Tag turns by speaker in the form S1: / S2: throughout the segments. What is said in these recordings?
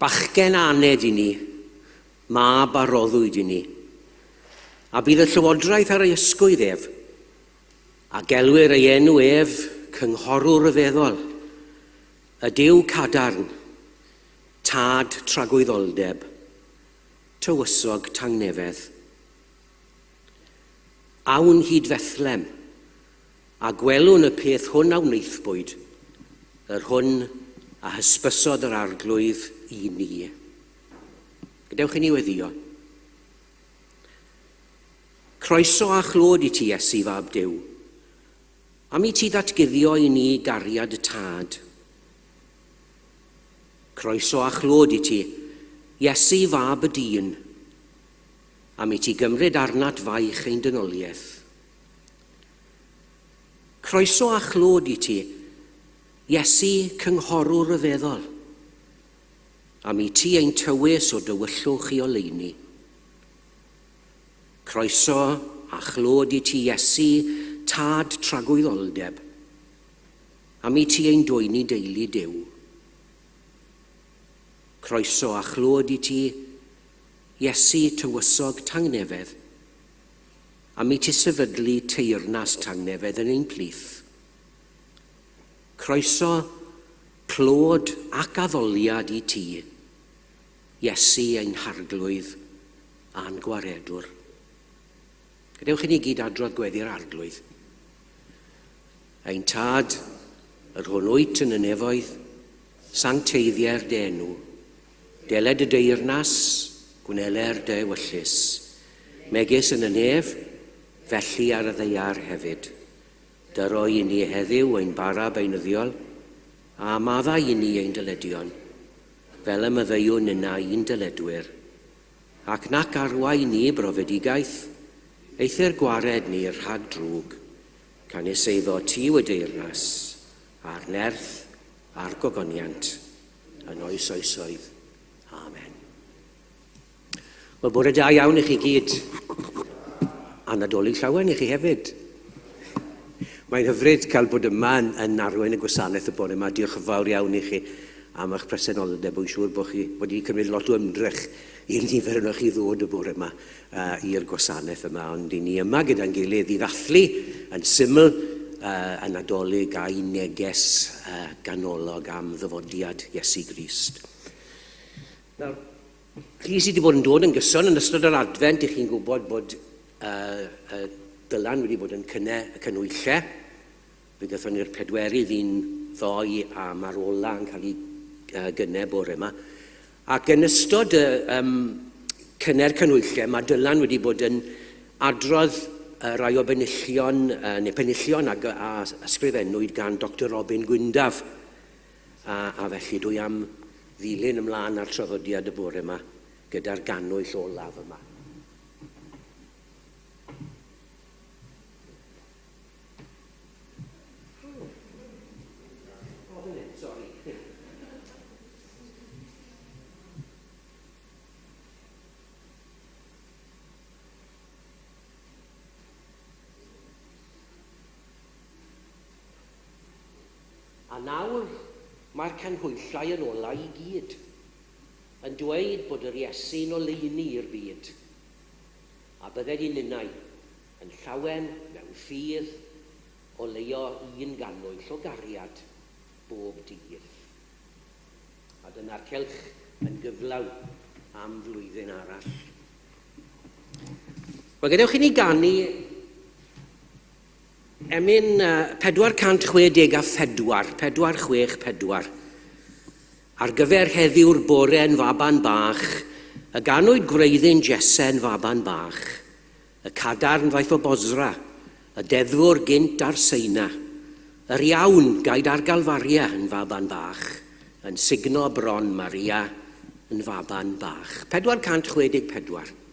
S1: Bachgen aned i ni, mab a roddwyd i ni, a bydd y llywodraeth ar ei ysgwydd ef, a gelwir ei enw ef Cynghorwr Rhyfeddol, y Duw Cadarn, Tad Tragwyddoldeb, Tywysog Tangnefedd. Awn hyd Fethlem, a gwelwn y peth hwn a wnaethpwyd, yr hwn a hysbysodd yr Arglwydd i ni. Gadewch i ni weddïo. Croeso a chlod i ti, Iesu fab Duw, am i ti ddatguddio i ni gariad y Tad. Croeso a chlod i ti, Iesu fab y dyn, am i ti gymryd arnat faich ein dynoliaeth. Croeso a chlod i ti, Iesu cynghorwr ryfeddol, am i ti ein tywys o dywyllwch i oleuni. Croeso a chlod i ti, Iesu, Tad tragwyddoldeb, am i ti ein dwyn i deulu Duw. Croeso a chlod i ti, Iesu, Tywysog Tangnefedd, am i ti sefydlu teyrnas tangnefedd yn ein plith. Croeso, clod ac addoliad i ti, Iesu ein Harglwydd a'n Gwaredwr. Gadewch i ni gyd adrodd gweddi'r Arglwydd. Ein Tad, yr hwn wyt yn y nefoedd, sancteiddier dy enw. Deled y deyrnas, gwneler dy ewyllys, megis yn y nef, felly ar y ddaear hefyd. Dyro i ni heddiw ein bara beunyddiol, a maddau i ni ein dyledion, fel y maddeuwn ninnau i'n dyledwyr. Ac nac arwain ni brofedigaeth, eithr gwared ni rhag drwg, canys eiddo ti yw y deyrnas, a'r nerth, a'r gogoniant, yn oes oesoedd. Amen. Wel, bore da iawn i chi gyd. A Nadolig llawen i chi hefyd. Mae'n hyfryd cael bod yma yn, yn arwain y gwasanaeth y bore yma. Diolch yn fawr iawn i chi am eich presenoldeb. Wy'n siŵr bod chi wedi cymryd lot o ymdrech i nifer yno chi ddod y bore yma uh, i'r gwasanaeth yma. Ond i ni yma gyda'n gilydd i ddathlu yn syml uh, y Nadolig a'i neges uh, ganolog am ddyfodiad Iesu Grist. Nawr, chi sydd wedi bod yn dod yn gyson yn ystod yr Adfent, i chi'n gwybod bod uh, uh, Dylan wedi bod yn cynne y canhwyllau. Fe gathon ni'r pedwerydd un ddoe a mae'r ola yn cael ei uh, gynnau bore yma. Ac yn ystod y um, cynner canhwyllau, mae Dylan wedi bod yn adrodd uh, rai o benillion, uh, neu penillion a, a ysgrifennwyd gan Dr Robin Gwyndaf. A, a felly dwi am ddilyn ymlaen â'r traddodiad y bore yma gyda'r gannwyll olaf yma. A nawr mae'r canhwyllau yn olau i gyd, yn dweud bod yr Iesu'n oleuni i'r byd. A bydded i ninnau, yn llawen mewn ffydd, oleuo un gannwyll o gariad bob dydd. A dyna'r cylch yn gyflawn am flwyddyn arall. Wel, gadewch i ni ganu emyn 464, 464. Ar gyfer heddiw'r bore'n faban bach, y ganwyd gwreiddyn Jese'n faban bach. Y cadarn ddaeth o Bosra, y deddfwr gynt ar Seina, yr iawn gaed ar Galfaria yn faban bach, yn sugno bron Maria yn faban bach. 464.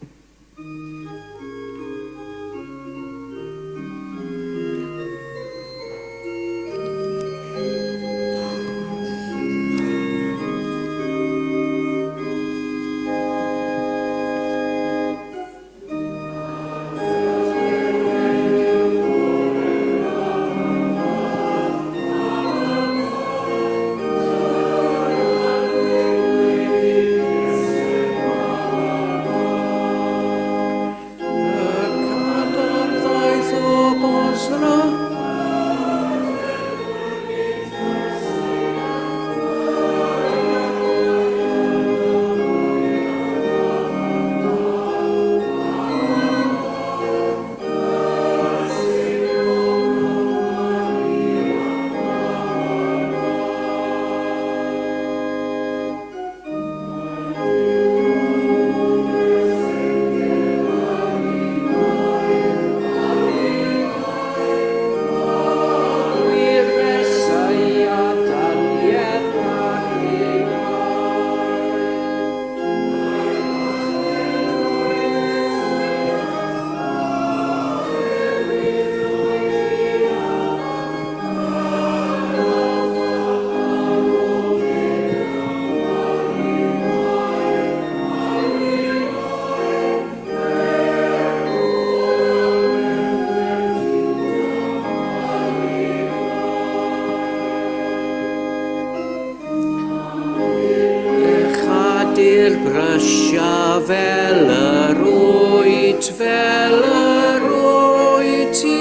S1: Llysia fel yr wyt, fel yr wyt ti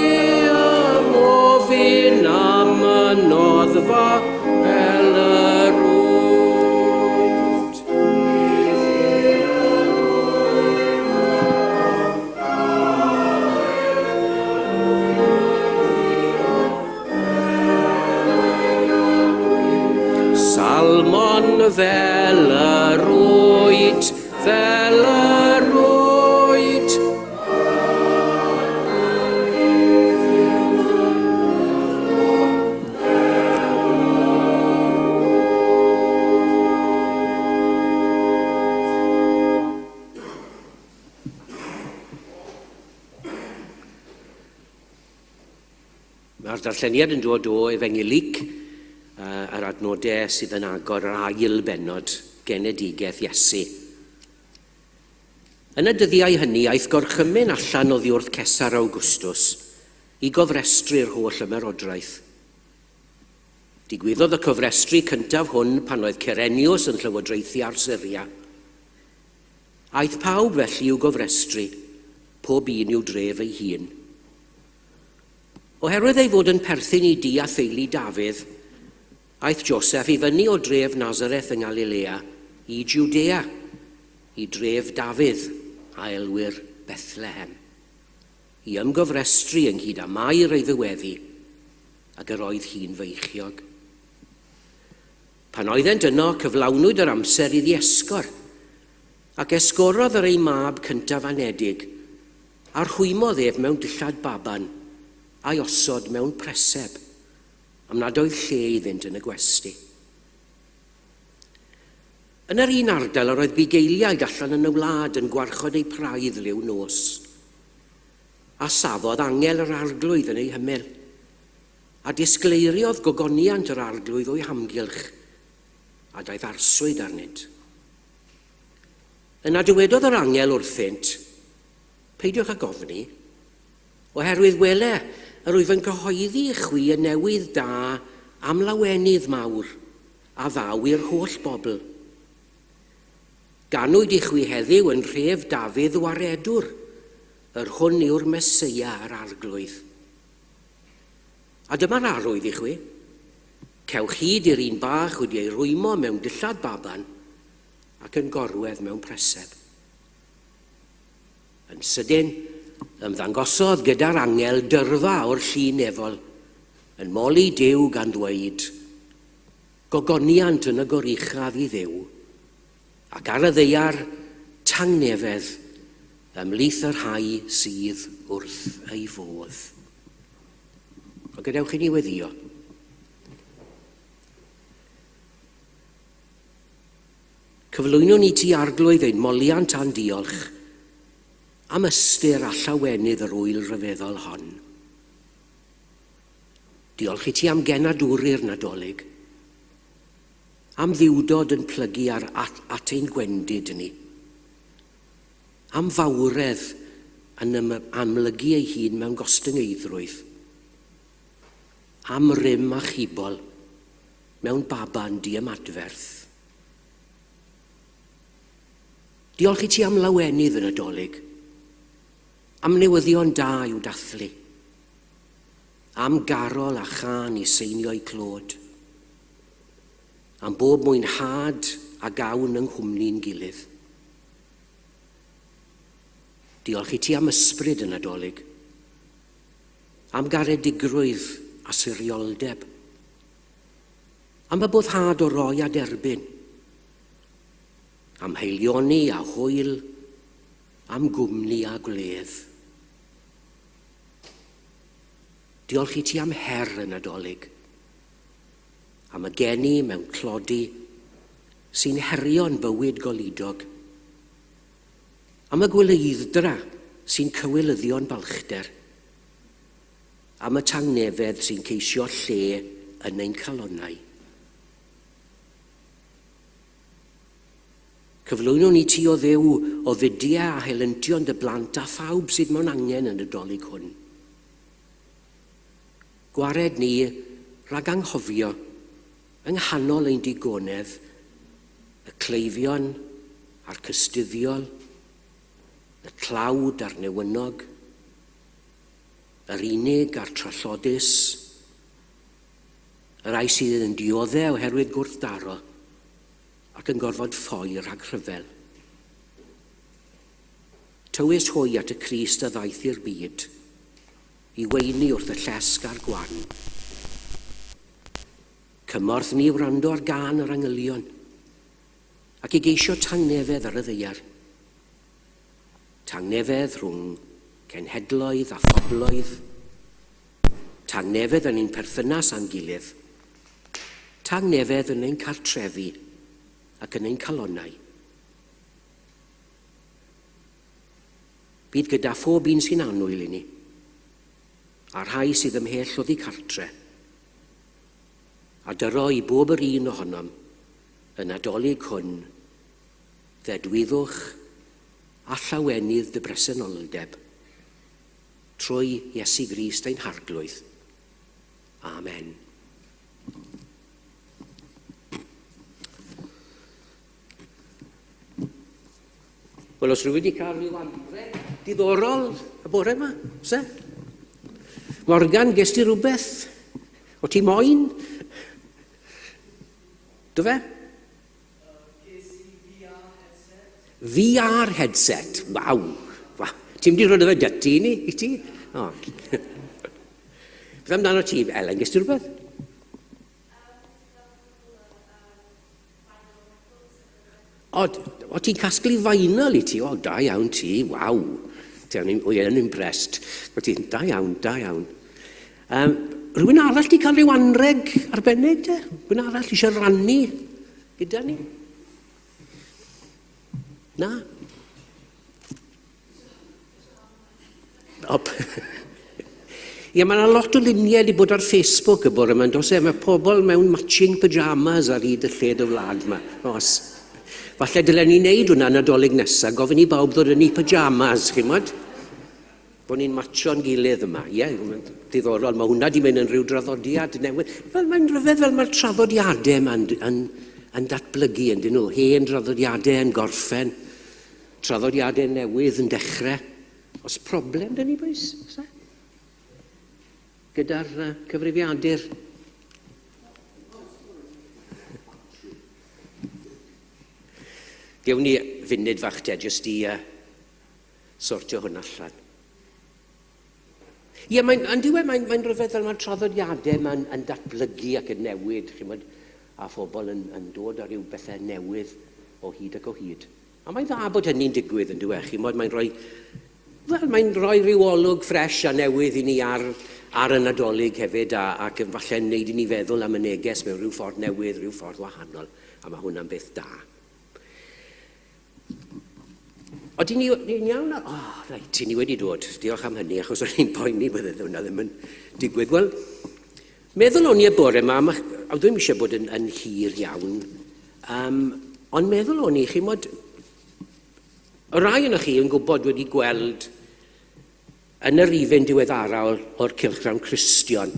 S1: ymofyn am y noddfa fel yr wyt. Salmon fel yr wyt, fel yr wyt. Mae'r darlleniad yn dod o Efengyl Luc, yr adnodau sydd yn agor yr ail bennod, Genedigaeth Iesu. Yn y dyddiau hynny, aeth gorchymyn allan oddi wrth Cesar Augustus i gofrestru'r holl ymerodraeth. Digwyddodd y cofrestru cyntaf hwn pan oedd Cyrenius yn llywodraethu ar Syria. Aeth pawb felly i'w gofrestru, pob un i'w dref ei hun. Oherwydd ei fod yn perthyn i dŷ a theulu Dafydd, aeth Joseff i fyny o dref Nazareth yng Ngalilea i Jwdea, i dref Dafydd, a elwir Bethlehem, i ymgofrestru ynghyd â Mair ei ddyweddi, ag yr oedd hi'n feichiog. Pan oeddent yno, cyflawnwyd yr amser iddi esgor, ac esgorodd yr ei mab cyntaf anedig, A rhwymodd ef mewn dillad baban, a'i osod mewn preseb, am nad oedd lle iddynt yn y gwesty. Yn yr un ardal yr oedd bugeiliaid allan yn y wlad yn gwarchod eu praidd liw nos. A safodd angel yr Arglwydd yn eu hymyl, a disgleiriodd gogoniant yr Arglwydd o'u hamgylch, a daeth arswyd arnynt. Yna dywedodd yr angel wrthynt, Peidiwch ag ofni, oherwydd wele, yr wyf yn cyhoeddi i chwi y newydd da am lawenydd mawr a ddaw i'r holl bobl. Ganwyd i chwi heddiw yn nhref Dafydd Waredwr, yr hwn yw'r Meseia yr Arglwydd. A dyma'r arwydd i chwi, cewch hyd i'r un bach wedi ei rwymo mewn dillad baban, ac yn gorwedd mewn preseb. Yn sydyn, ymddangosodd gyda'r angel dyrfa o'r llu nefol, yn moli Duw gan ddweud, Gogoniant yn y goruchaf i Dduw, ac ar y ddaear tangnefedd ymhlith y rhai sydd wrth ei fodd. Ond gadewch i ni weddïo. Cyflwynwn i ti, Arglwydd, ein moliant a'n diolch am ystyr a llawenydd yr ŵyl ryfeddol hon. Diolch i ti am genadwri'r Nadolig, am dduwdod yn plygu ar at, at ein gwendid ni, am fawredd yn amlygu ei hun mewn gostyngeiddrwydd, am rym a chibol mewn baban diymadferth. Diolch i ti am lawenydd y Nadolig, am newyddion da i'w dathlu, am garol a chân i seinio'i clod, am bob mwynhad a gawn yng nghwmni'n gilydd. Diolch i ti am ysbryd y Nadolig, am garedigrwydd a sirioldeb, Am y boddhad o roi a derbyn. Am haelioni a hwyl, am gwmni a gwledd. Diolch i ti am her y Nadolig, am y geni mewn tlodi sy'n herio'n bywyd goludog, am y gwyleidd-dra sy'n cywilyddio'n balchder, am y tangnefedd sy'n ceisio lle yn ein calonnau. Cyflwynwn i ti, O Dduw, ofidiau a helyntion dy blant a phawb sydd mewn angen yn y Dolig hwn. Gwared ni rhag anghofio yng nghanol ein digonedd y cleifion a'r cystuddiol, y tlawd a'r newynog, yr unig a'r trallodus, y rhai sydd yn diodde oherwydd gwrthdaro ac yn gorfod ffoi rhag rhyfel. Tywys hwy at y Crist a ddaeth i'r byd, i weini wrth y llesg a'r gwan. Cymorth ni wrando ar gân yr angylion, ac i geisio tangnefedd ar y ddaear. Tangnefedd rhwng cenhedloedd a phobloedd, tangnefedd yn ein perthynas â'n gilydd, tangnefedd yn ein cartrefi ac yn ein calonnau. Bydd gyda phob un sy'n annwyl i ni, a'r rhai sydd ymhell oddi cartre, a dyro i bob yr un ohonom y Nadolig hwn ddedwyddwch a llawenydd dy bresenoldeb, trwy Iesu Grist ein Harglwydd. Amen. Wel, os rhywun wedi cael rhyw anrheg diddorol y bore yma, se? Morgan, ges ti rhywbeth? O ti moyn? Do fe? VR headset. Waw. Ti'n mynd i rhoi fe dytu i ni, i ti? O. Beth amdano ti, Ellen, ges ti rhywbeth? O, o ti'n casglu vinyl i ti? O, da iawn ti, waw. Ti'n wy yn impressed. O ti'n, da iawn, da iawn. Um, rhywun arall di cael rhyw anreg arbennig, te? Rhywun arall eisiau rannu gyda ni? Na? Op. Ie, mae yna lot o luniau wedi bod ar Facebook y bore yma, does e? Mae pobl mewn matching pyjamas ar hyd y lled y wlad yma. Os. Falle dylen ni wneud hwnna Nadolig nesaf, gofyn i bawb ddod yn eu pyjamas, chi'n modd? Bod ni'n matcho'n gilydd yma. Ie, yeah, diddorol, mae hwnna di mynd yn rhyw draddodiad newydd. Fel mae'n rhyfedd fel mae'r traddodiadau yma yn, yn, yn datblygu, yn dyn nhw. Hen draddodiadau yn gorffen. Traddodiadau newydd yn dechrau. Os problem dyn ni, boys? Oes e? Gyda'r uh, cyfrifiadur. Gewn ni funud fach te, jyst i uh, sortio hwn allan. Ie, mae'n, yn diwedd, mae'n, mae'n rhyfedd fel mae'r traddodiadau yma'n yn datblygu ac yn newid, chimod, a phobl yn, yn dod â rhyw bethau newydd o hyd ac o hyd. A mae'n dda bod hynny'n digwydd, yn dyw e, chimod, mae'n rhoi, wel, mae'n rhoi rhyw olwg ffres a newydd i ni ar, ar y Nadolig hefyd, a, ac yn falle'n wneud i ni feddwl am y neges mewn rhyw ffordd newydd, rhyw ffordd wahanol, a mae hwnna'n beth da. Oedden ni, ni'n iawn? O, oh, reit, ni wedi dod. Diolch am hynny, achos o'n i'n poeni bydde hwnna ddim yn digwydd. Wel, meddwl o'n i y bore yma, a dwi'n eisiau bod yn, yn hir iawn, um, ond meddwl o'n i, chi'n mod, y rai yna chi yn gwybod wedi gweld yn yr rifyn diweddara o'r, or Cylchgrawn Cristion,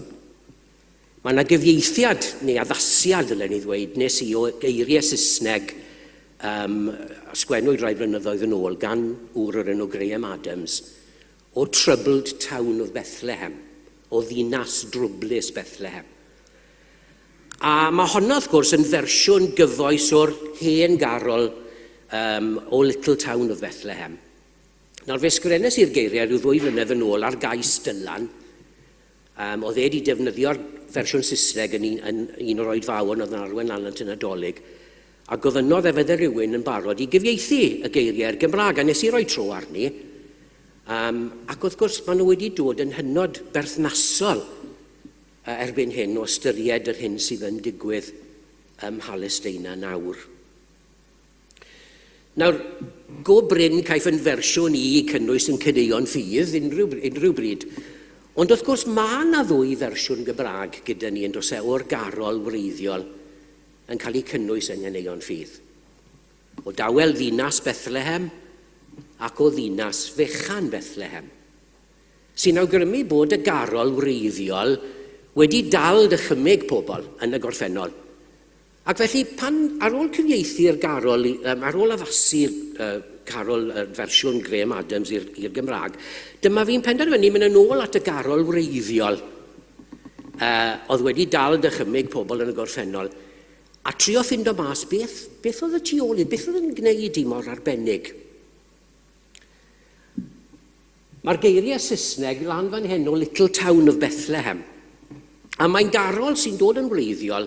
S1: Mae yna gyfieithiad, neu addasiad ddylen ni ddweud, nes i o geiriau Saesneg um, a sgwennwyd rai blynyddoedd yn ôl gan ŵr o'r enw Graham Adams, o Troubled Town of Bethlehem, o ddinas drwblus Bethlehem. A mae honno, wrth gwrs, yn fersiwn gyfoes o'r hen garol um, o Little Town of Bethlehem. Nawr, fe sgrennes i'r geiriau rhyw ddwy flynedd yn ôl ar gais Dylan, Um, oedd e wedi defnyddio'r fersiwn Saesneg yn un, yn un o'r oedfaon oedd yn arwain lan at y Nadolig, a gofynnodd e fydde rhywun yn barod i gyfieithu y geiriau i'r Gymraeg, a nes i roi tro arni. Um, ac wrth gwrs, maen nhw wedi dod yn hynod berthnasol erbyn hyn o ystyried yr hyn sydd yn digwydd ym Mhalesteina nawr. Nawr, go brin caiff yn fersiwn i cynnwys yn caneuon ffydd unrhyw, unrhyw bryd. Ond wrth gwrs mae yna ddwy fersiwn Gymraeg gyda ni yn does e o'r garol wreiddiol yn cael eu cynnwys yng nghaneuon ffydd. O dawel ddinas Bethlehem ac o ddinas fechan Bethlehem. Sy'n awgrymu bod y garol wreiddiol wedi dal dychymyg pobl yn y gorffennol. Ac felly, pan, ar ôl cyfieithu'r garol, um, ar ôl addasu'r uh, carol, uh, fersiwn Graham Adams i'r Gymraeg, dyma fi'n penderfynu mynd yn ôl at y garol wreiddiol oedd wedi dal dychymyg pobl yn y gorffennol, a trio ffindo mas beth, beth oedd y tu ôl i, beth oedd yn gwneud i mor arbennig. Mae'r geiriau Saesneg lan fan hyn o Little Town of Bethlehem. A mae'n garol sy'n dod yn wreiddiol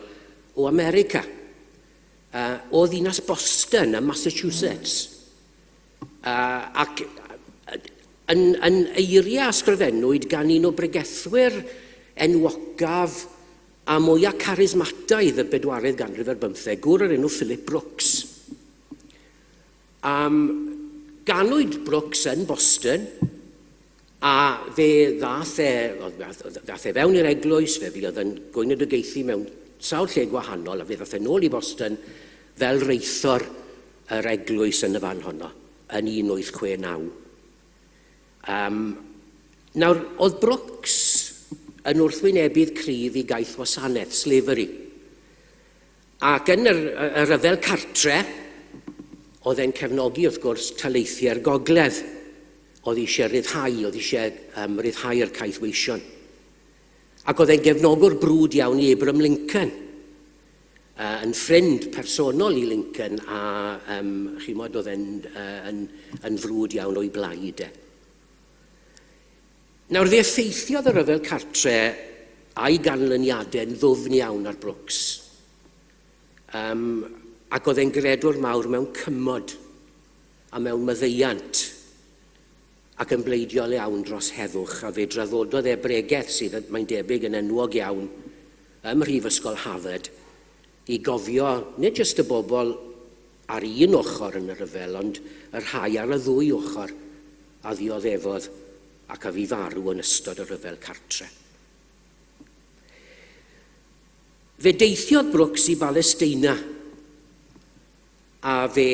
S1: o America, uh, o ddinas Boston ym Massachusetts. Uh, ac yn, yn eiriau ysgrifennwyd gan un o bregethwyr enwocaf a mwyaf carismataidd y bedwaredd ganrif ar bymtheg, gŵr o'r enw Philip Brooks. Um, ganwyd Brooks yn Boston, a fe ddath e, ddath e fewn i'r eglwys, fe fuodd yn gweinidogaethu mewn sawl lle gwahanol, a fe ddath e nôl i Boston fel reithor yr eglwys yn y fan honno, yn 1869. Um, nawr, oedd Brooks yn wrthwynebydd cryf i gaeth wasanaeth, slavery. Ac yn yr, y rhyfel cartre, oedd e'n cefnogi, wrth gwrs, taleithiau'r gogledd. Oedd eisiau rhyddhau, oedd eisiau um, rhyddhau'r caethweision. Ac oedd e'n gefnogwr brwd iawn i Abraham Lincoln, uh, yn ffrind personol i Lincoln, a um, chimod, oedd e'n uh, yn, yn frwd iawn o'i blaid e. Nawr, fe effeithiodd y rhyfel cartre a'i ganlyniadau'n ddwfn iawn ar Brooks. Um, ac oedd e'n gredwr mawr mewn cymod a mewn maddeuant ac yn bleidiol iawn dros heddwch, a fe draddododd e bregeth sydd, mae'n debyg, yn enwog iawn ym Mhrifysgol Harvard i gofio nid jyst y bobl ar un ochr yn y rhyfel, ond y rhai ar y ddwy ochr a ddioddefodd ac a fu farw yn ystod y rhyfel cartre. Fe deithiodd Brooks i Balesteina a fe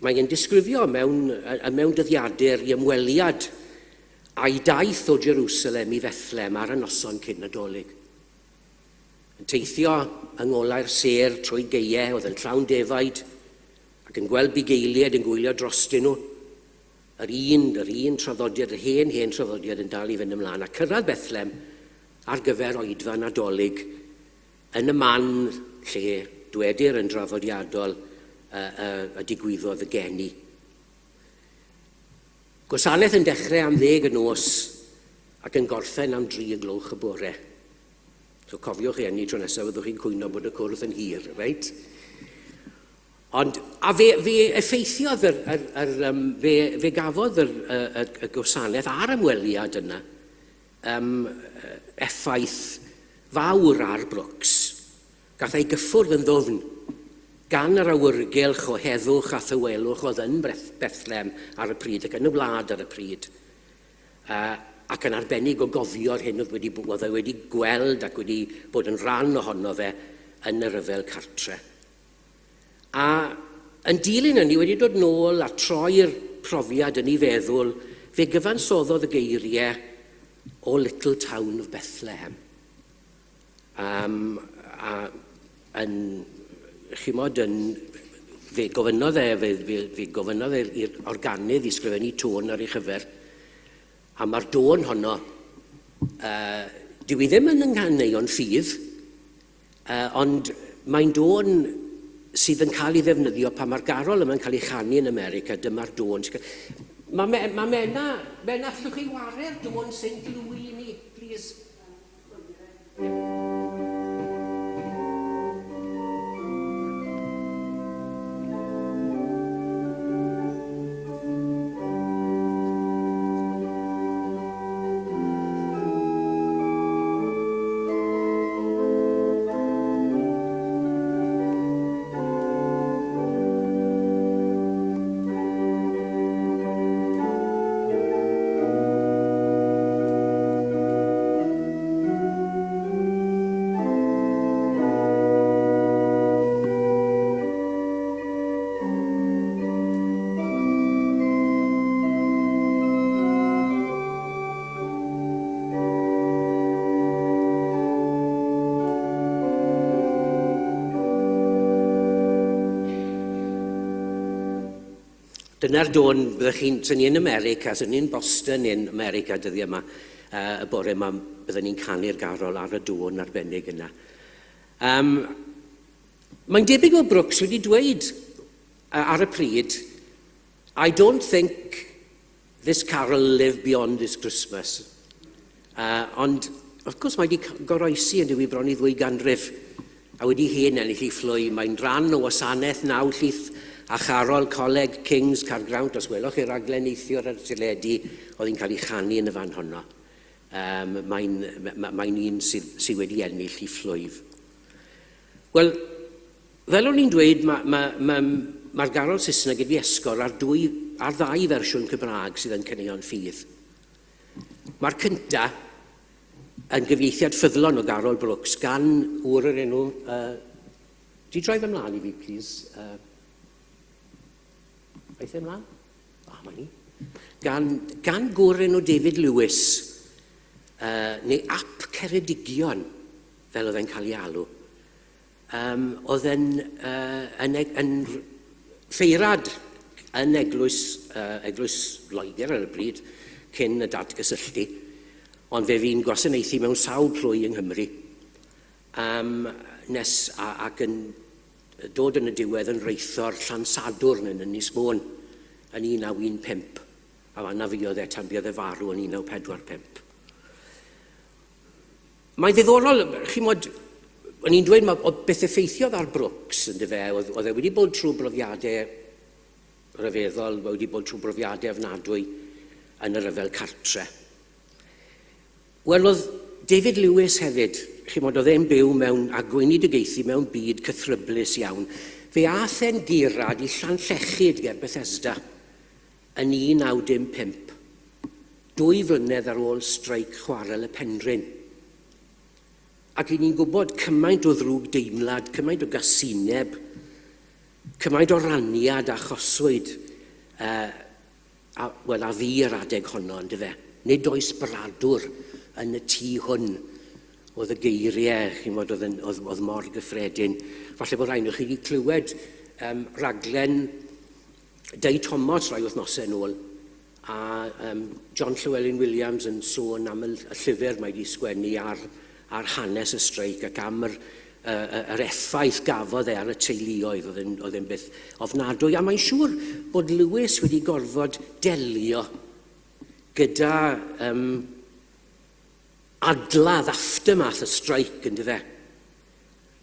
S1: mae e'n disgrifio mewn, mewn dyddiadur i ymweliad a'i daith o Jerusalem i Fethlem ar y noson cyn Nadolig. Yn teithio yng ngolau'r sêr trwy gaeau oedd yn llawn defaid ac yn gweld bugeiliaid yn gwylio drostyn nhw. Yr un, yr un traddodiad, yr hen, hen traddodiad yn dal i fynd ymlaen, a cyrraedd Bethlem ar gyfer oedfa Nadolig yn y man lle dwedir yn draddodiadol y, y, y digwyddodd y geni. Gwasanaeth yn dechrau am ddeg y nos ac yn gorffen am dri y gloch y bore. So cofiwch chi hynny tro nesaf fyddwch chi'n cwyno bod y cwrdd yn hir, reit? Ond, a fe, fe effeithiodd yr, yr, yr, um, fe, fe gafodd yr, y, y, y gwasanaeth a'r ymweliad yna um, effaith fawr ar Brooks. Gath ei gyffwrdd yn ddwfn gan yr awyrgylch o heddwch a thawelwch oedd yn Bethlehem ar y pryd ac yn y wlad ar y pryd. Uh, ac yn arbennig o gofio'r hyn oedd wedi, oedd e wedi gweld ac wedi bod yn rhan ohono fe yn y rhyfel cartre. A yn dilyn hynny, wedi dod nôl a troi'r profiad yn ei feddwl, fe gyfansoddodd y geiriau o Little Town of Bethlehem. Um, a yn, chimod, yn, fe gofynnodd e, fe, fe, fe gofynnodd e i'r organydd i sgrifennu tôn ar ei chyfer, a mae'r dôn honno, uh, dyw i ddim yn yng ffydd, Uh, ond mae'n dôn sydd yn cael ei ddefnyddio pan mae'r garol yma'n cael ei chanu yn America, dyma'r dôn. Mae me, ma Mena, Mena, allwch chi ware'r dôn St Louis i ni, please? Yeah. Dyna'r dôn, byddech chi'n, sy'n ni yn America, sy'n ni'n Boston yn America dyddiau yma, y bore yma, byddwn ni'n canu'r garol ar y dôn arbennig yna. Mae'n debyg o Brooks wedi dweud ar y pryd, "I don't think this carol will live beyond this Christmas." Ond, wrth gwrs, mae wedi goroesi yn dywi bron i 2 ganrif a wedi hen ennill ei phlwy. Mae'n rhan o wasanaeth nawllith a charol Coleg Kings Caergrawnt. Os welwch chi'r raglen neithiwr ar y teledu, oedd hi'n cael ei chanu yn y fan honno. Mae'n mae un sydd wedi ennill ei phlwyf. Wel, fel o'n i'n dweud, mae'r ma garol Saesneg wedi esgor ar ddau fersiwn Cymraeg sydd yn Caneuon Ffydd. Mae'r cynta yn gyfieithiad ffyddlon o Garol Brooks gan ŵr yr enw. Di droi fe ymlaen i fi, please? Aeth e ymlaen? Ah, mae ni. Gan gŵr enw David Lewis, neu Ap Ceredigion, fel oedd e'n cael ei alw. Oedd e'n yn ffeirad yn eglwys Loegr ar y pryd, cyn y dadgysylltu, ond fe fi'n gwasanaethu mewn sawl plwy yng Nghymru, nes ac yn dod yn y diwedd yn reithor Llansadwrn yn Ynys Môn yn 1915, a fanna fuodd e tan buodd e farw yn 1945. Mae'n ddiddorol, chi'n mod, o'n i'n dweud, o beth effeithiodd ar Brooks, yn dyfe, oedd e wedi bod trwy brofiadau rhyfeddol, wedi bod trwy brofiadau ofnadwy yn y rhyfel cartre. Wel, oedd David Lewis hefyd, chi'n mod, oedd e'n byw mewn a gweinidogaethu mewn byd cythryblus iawn. Fe ath e'n gurad i Llanllechid ger Bethesda yn 1915, 2 flynedd ar ôl streic chwarel y Penrhyn. Ac i ni'n gwybod cymaint o ddrwg deimlad, cymaint o gasineb, cymaint o raniad achoswyd wel, a fi yr adeg honno, on'd yfe. "Nid oes bradwr yn y tŷ hwn" oedd y geiriau, chi'n bod, oedd mor gyffredin. Falle bod rhaid chi wedi clywed raglen Dei Thomas rai wythnosau yn ôl, a John Llewellyn Williams yn sôn am y llyfr mae wedi sgwennu ar hanes y streic ac am yr effaith gafodd e ar y teuluoedd, oedd e'n beth ofnadwy. A mae'n siŵr bod Lewis wedi gorfod delio gyda adladd, aftermath y streic, yn dyfe?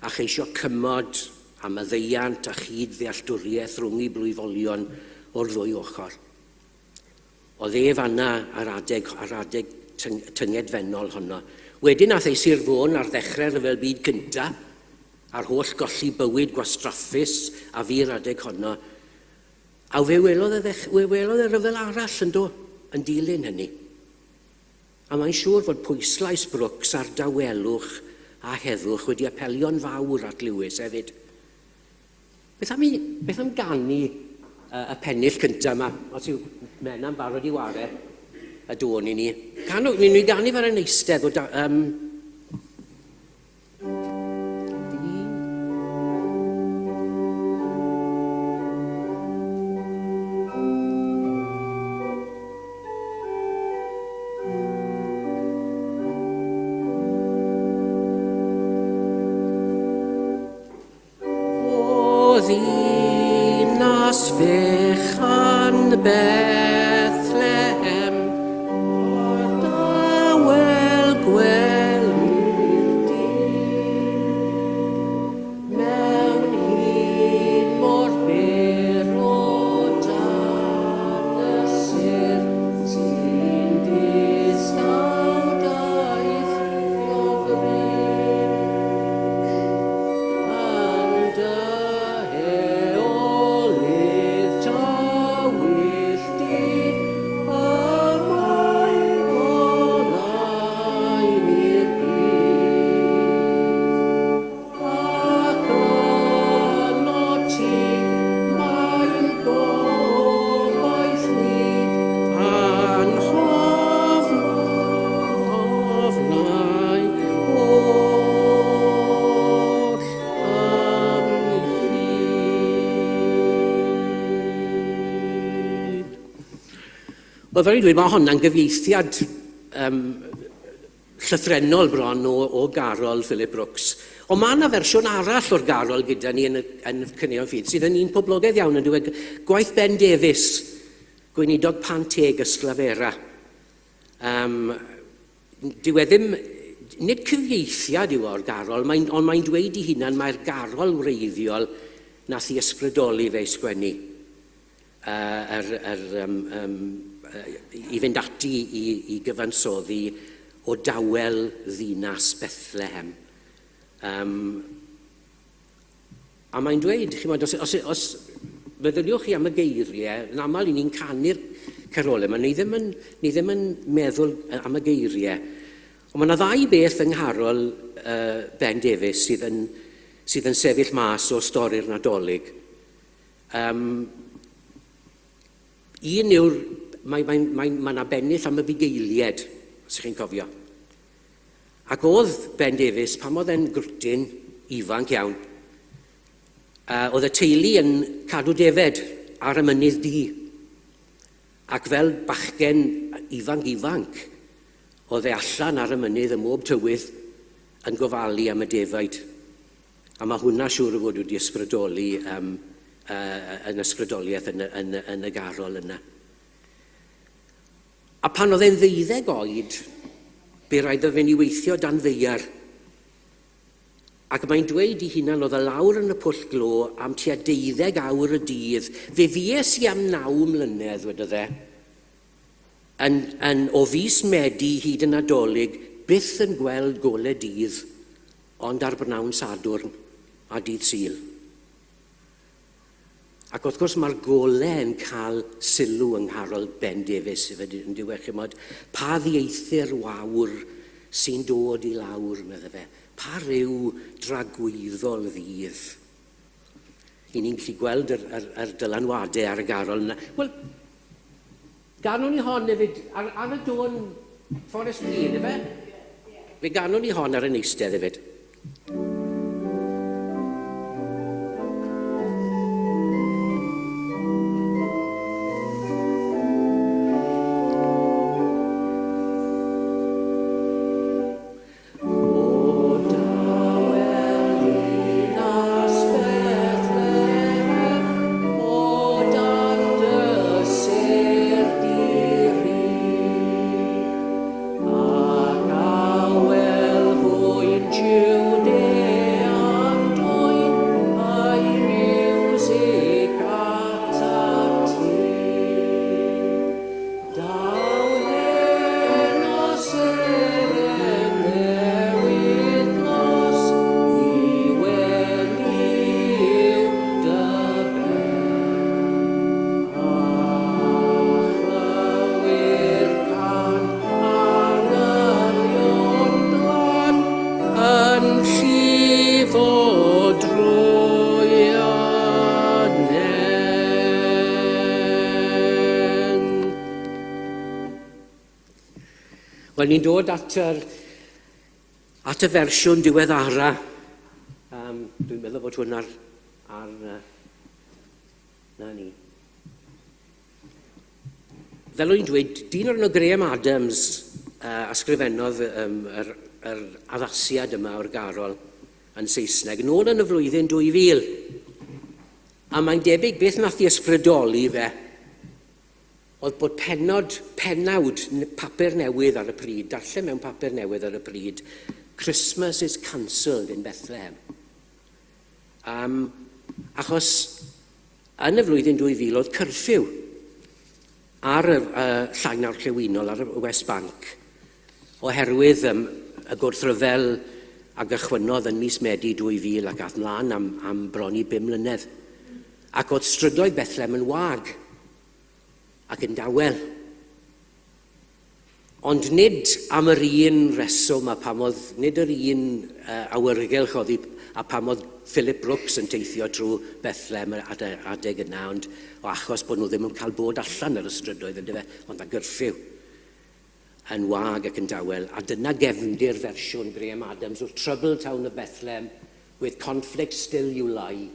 S1: A cheisio cymod a maddeuant a chyd-ddealltwriaeth rhwng i blwyfolion o'r ddwy ochr. Oedd e fanna ar adeg tyngedfennol honno. Wedyn aeth ei Sir Fôn ar ddechrau Rhyfel Byd Cynta, a'r holl golli bywyd gwastraffus a fu'r adeg honno. A fe welodd e ryfel arall yn do, yn dilyn hynny. A mae'n siŵr fod pwyslais Brooks ar dawelwch a heddwch wedi apelio'n fawr at Lewis hefyd. Beth am ganu y pennill cyntaf yma? Os yw Mena'n barod i ware y dôn i ni. Canu, ni ganu fel yn eistedd o da, O ddinas fechan Bethlehem, mor dawel gwelir di. Mewn hun mor bur o dan y sêr, sy'n distaw daith o fryn. Yn dy Wel, fel i'n dweud, mae honna'n gyfieithiad llythrennol bron o garol Philip Brooks. Ond mae yna fersiwn arall o'r garol gyda ni yn y Caneuon Ffydd, sydd yn un poblogaidd iawn yn dweud gwaith Ben Davies, gweinidog Panteg Ysglafera. Dyw e ddim, nid cyfieithiad yw o'r garol, ond mae'n dweud i hunan mae'r garol wreiddiol nath i ysbrydoli fe i sgwennu. I fynd ati i gyfansoddi o dawel ddinas Bethlehem. A mae'n dweud, chi'mod, os meddyliwch chi am y geiriau, yn aml i ni'n canu'r carolau yma, ni ddim yn meddwl am y geiriau. Ond mae yna ddau beth yng ngharol Ben Davies sydd yn sefyll mas o stori'r Nadolig. Un yw'r, mae yna bennill am y bugeilied, os ych chi'n cofio. Ac oedd Ben Davies, pan oedd e'n grwtyn ifanc iawn, oedd y teulu yn cadw defed ar y mynydd du. Ac fel bachgen ifanc ifanc, oedd e allan ar y mynydd ym mhob tywydd yn gofalu am y defaid. A mae hwnna siŵr o fod wedi ysbrydoli yn ysbrydoliaeth yn y garol yna. A pan oedd e'n 12 oed, bu raid iddo fynd i weithio dan ddaear. Ac mae'n dweud i hunan oedd e lawr yn y pwll glo am tua 12 awr y dydd. Fe fues i am 9 mlynedd, wedodd e, o fis Medi hyd y Nadolig, byth yn gweld gole dydd. Ond ar bnawn Sadwrn a dydd Sul. Ac wrth gwrs mae'r gole yn cael sylw yng ngharol Ben Davies hefyd yn dyw e, chimod, pa ddieithr wawr sy'n dod i lawr, medde fe, pa ryw dragwyddol ddydd. I ni'n gallu gweld yr dylanwadau ar y garol yna. Wel, ganwn ni hon hefyd, ar y dôn Forest Green, ife? Fe ganwn ni hon ar y neistedd hefyd. O dawel ddinas Bethlehem, o dan dy sêr di-ri, ac awel fwyn Jwdea'n dwyn ei miwsig atat ti. Daw heno seren newydd dlos i wely dy ben, a chlywir cân angylion glân yn llifo drwy y nen. Wel, ni'n dod at y fersiwn diweddara. Dwi'n meddwl bod hwn ar na ni. Fel o'n i'n dweud, dyn o'r enw Graham Adams ysgrifennodd yr addasiad yma o'r garol yn Saesneg, nôl yn y flwyddyn 2000. A mae'n debyg beth nath i ysbrydoli fe oedd bod pennawd papur newydd ar y pryd, darllen mewn papur newydd ar y pryd, Christmas is cancelled in Bethlehem. Achos yn y flwyddyn 2000 oedd cyrffyw ar y llain orllewinol, ar y West Bank, oherwydd y gwrthryfel a gychwynnodd yn mis Medi 2000 ac ath mlaen am bron i 5 mlynedd. Ac oedd strydoedd Bethlehem yn wag ac yn dawel. Ond nid am yr un reswm a pam oedd, nid yr un awyrgylch oedd i, a pam oedd Philip Brooks yn teithio trwy Bethlehem yr adeg yna, ond o achos bod nhw ddim yn cael bod allan ar y strydoedd yndyfe, ond a gyrffyw yn wag ac yn dawel. A dyna gefndir fersiwn Graham Adams o'r Troubled Town of Bethlehem, with conflict still you lie.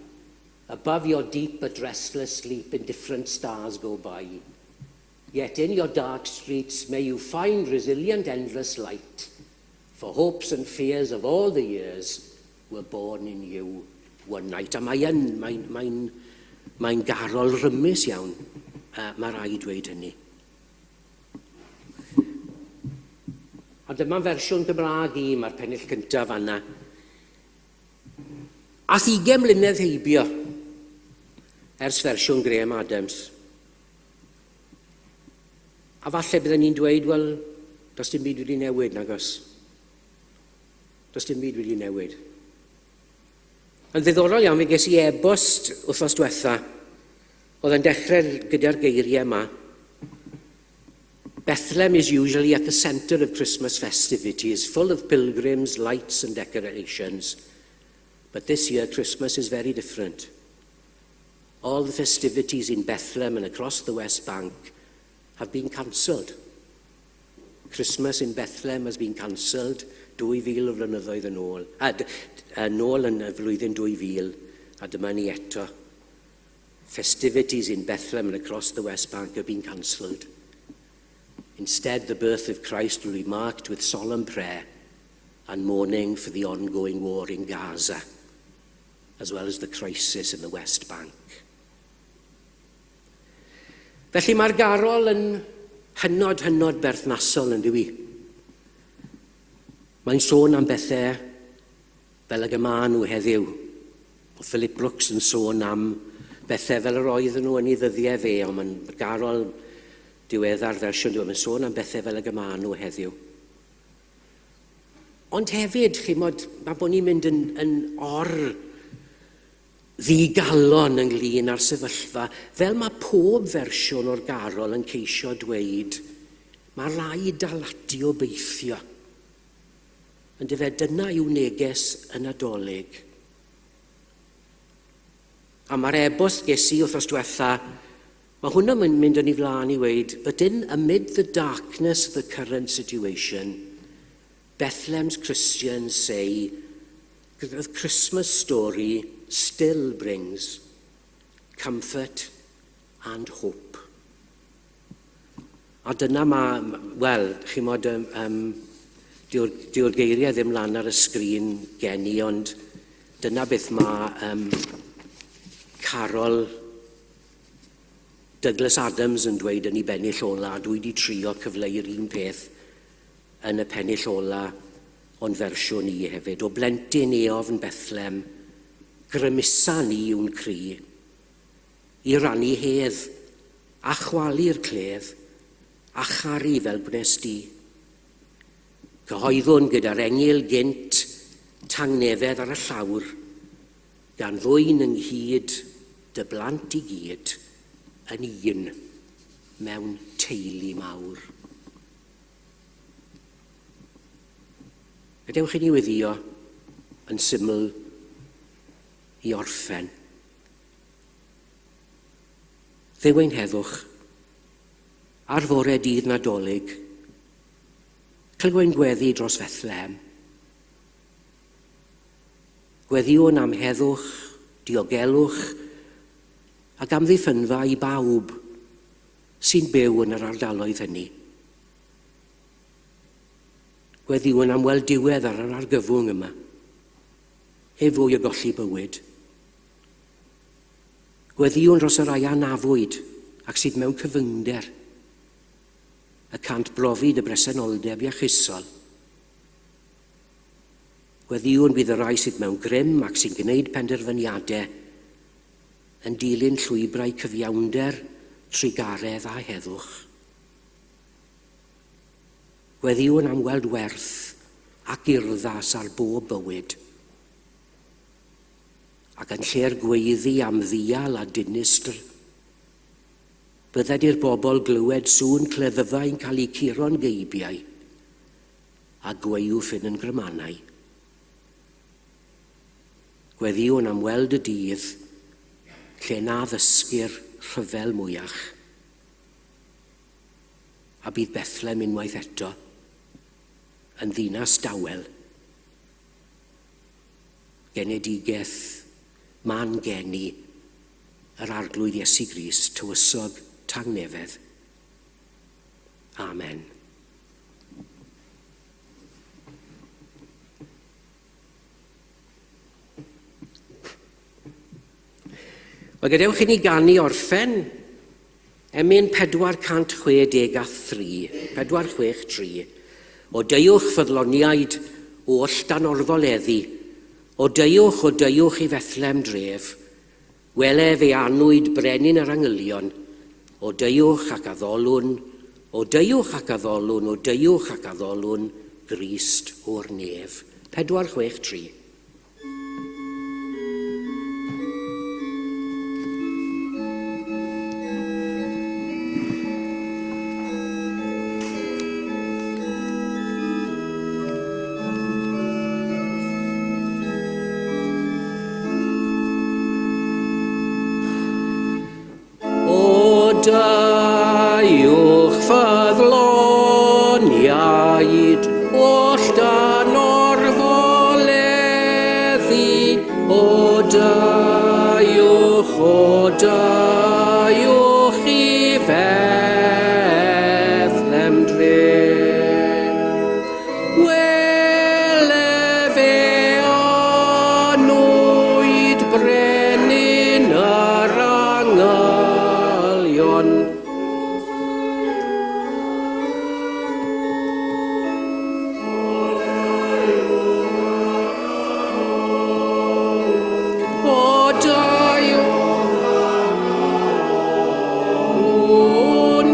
S1: Above your deep but restless sleep indifferent stars go by. Yet in your dark streets may you find resilient endless light, for hopes and fears of all the years were born in you one night. A mae yn, mae'n, mae mae garol rymus iawn, mae rhaid dweud hynny. A dyma fersiwn Gymraeg i, mae'r pennill cyntaf fanna. Ath 20 mlynedd heibio ers fersiwn Graham Adams. A falle bydden ni'n dweud, wel, does dim byd wedi newid, nagos. Does dim byd wedi newid. Yn ddiddorol iawn, fe ges i e-bost wythnos diwetha, oedd yn dechrau gyda'r geiriau yma. Bethlehem is usually at the centre of Christmas festivities, full of pilgrims, lights and decorations. But this year, Christmas is very different. All the festivities in Bethlehem and across the West Bank have been cancelled. Christmas in Bethlehem has been cancelled 2000 o flynyddoedd yn ôl. A, yn ôl yn y flwyddyn 2000, a dyma ni eto. Festivities in Bethlehem and across the West Bank have been cancelled. Instead, the birth of Christ will be marked with solemn prayer and mourning for the ongoing war in Gaza, as well as the crisis in the West Bank. Felly mae'r garol yn hynod, hynod berthnasol yn dywi. Mae'n sôn am bethau fel ag y maen nhw heddiw. Oedd Philip Brooks yn sôn am bethau fel yr oedden nhw yn ei ddyddiau fe, ond mae'n garol diweddar fersiwn diweddar, mae'n sôn am bethau fel ag y maen nhw heddiw. Ond hefyd, chi'mod, mae bod ni'n mynd yn or ddigalon ynglyn â'r sefyllfa, fel mae pob fersiwn o'r garol yn ceisio dweud, mae rhaid dal ati obeithio. Yndyfe, dyna yw neges y Nadolig. A mae'r e-bost ges i wythnos diwetha, mae hwnna'n mynd yn ei flaen i weud, but in amid the darkness of the current situation, Bethlehem's Christians say the Christmas story still brings comfort and hope. A dyna ma, wel, chi'mod, dyw'r geiriau ddim lan ar y sgrin gen i, ond dyna beth mae Carol Douglas Adams yn dweud yn ei bennill ola, a dwi wedi trio cyfleu'r un peth yn y pennill ola o'n fersiwn i hefyd. O blentyn eofn Bethlehem, grymusa ni yw'n cri, i rannu hedd, a chwalu'r cledd, a charu fel gwnes di. Cyhoeddwn gyda'r engyl gynt tangnefedd ar y llawr, gan ddwyn ynghyd dy blant i gyd yn un mewn teulu mawr. Gadewch i ni weddïo yn syml i orffen. Dduw ein heddwch, ar fore dydd Nadolig, clyw ein gweddi dros Fethlehem. Gweddïwn am heddwch, diogelwch ac amddiffynfa i bawb sy'n byw yn yr ardaloedd hynny. Gweddïwn am weld diwedd ar yr argyfwng yma, heb fwy o golli bywyd. Gweddïwn dros y rhai a anafwyd ac sydd mewn cyfyngder, y cânt brofi dy bresenoldeb iachusol. Gweddïwn bydd y rhai sydd mewn grym ac sy'n gwneud penderfyniadau yn dilyn llwybrau cyfiawnder, trugaredd a heddwch. Gweddïwn am weld werth ac urddas ar bob bywyd, ac yn lle'r gweiddi am ddial a dinistr, bydded i'r bobl glywed sŵn cleddyfau'n cael eu curo'n geibiau a gwaywffyn yn grymanau. Gweddïwn am weld y dydd lle na ddysgir rhyfel mwyach, a bydd Bethlem unwaith eto yn ddinas dawel, genedigaeth man geni yr Arglwydd Iesu Grist, Tywysog Tangnefedd. Amen. Wel, gadewch i ni ganu orffen emyn 463, 463. O deuwch ffyddloniaid oll dan orfoleddu, o deuwch, o deuwch i Fethlem dref, wele fe anwyd brenin yr angylion, o deuwch ac addolwn, o deuwch ac addolwn, o deuwch ac addolwn, Grist o'r nef. 463. O daiwch ffyddloniaid, oll dan orfoleddu, o daiwch, o daiwch i Fethlem dre. Wele fe anwyd brenin yr angylion. O dau o'n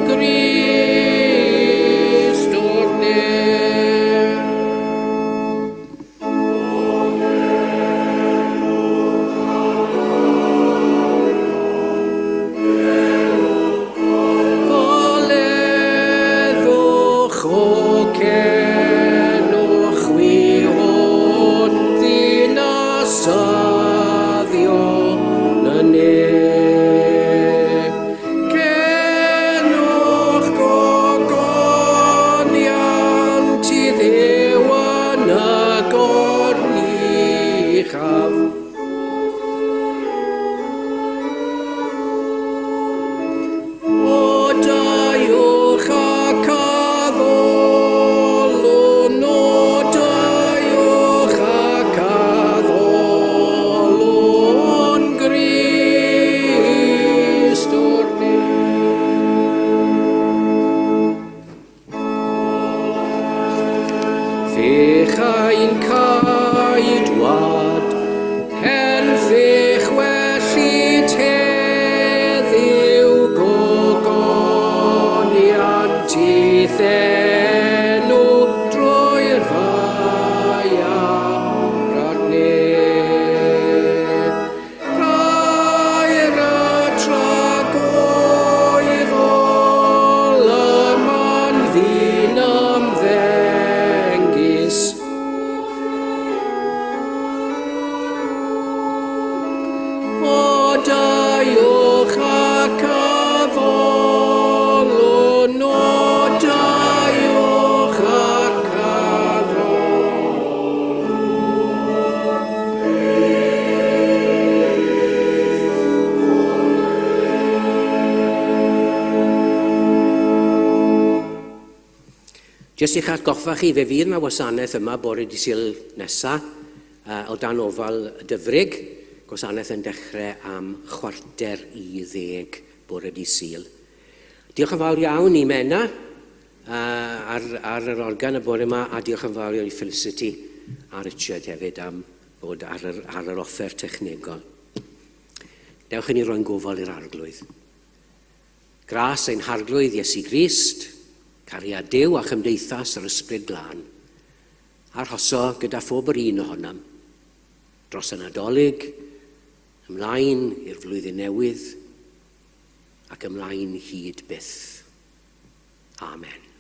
S1: Grist o'r nef. Goleddwch o cenwch chwi holl ddinasyddion y nef. Cenwch gogoniant i Dduw yn y goruchaf. O daiwch ac addolwn, o daiwch ac addolwn Grist o'r nef. Fechain caedwad, hen fech wellit heddiw gogoniant i'th enw drwy'r ddaear a'r nef. Gair y tragwyddol yma'n ddyn ymddengys. O daiwch ac addolwn, o daiwch ac addolwn. Jyst i'ch atgoffa chi, fe fydd yna wasanaeth yma bore di Sul nesa o dan ofal y Dyfrig, gwasanaeth yn dechrau am 9:45 bore di Sul. Diolch yn fawr iawn i Mena ar, ar yr organ y bore yma, a diolch yn fawr iawn i Felicity a Richard hefyd am fod ar yr, ar yr offer technegol. Dewch i ni roi'n gofal i'r Arglwydd. Gras ein Harglwydd Iesu Grist, cariad Duw a chymdeithas yr Ysbryd Glân, arhoso gyda phob yr un ohonom, dros y Nadolig, ymlaen i'r flwyddyn newydd, ac ymlaen hyd byth. Amen.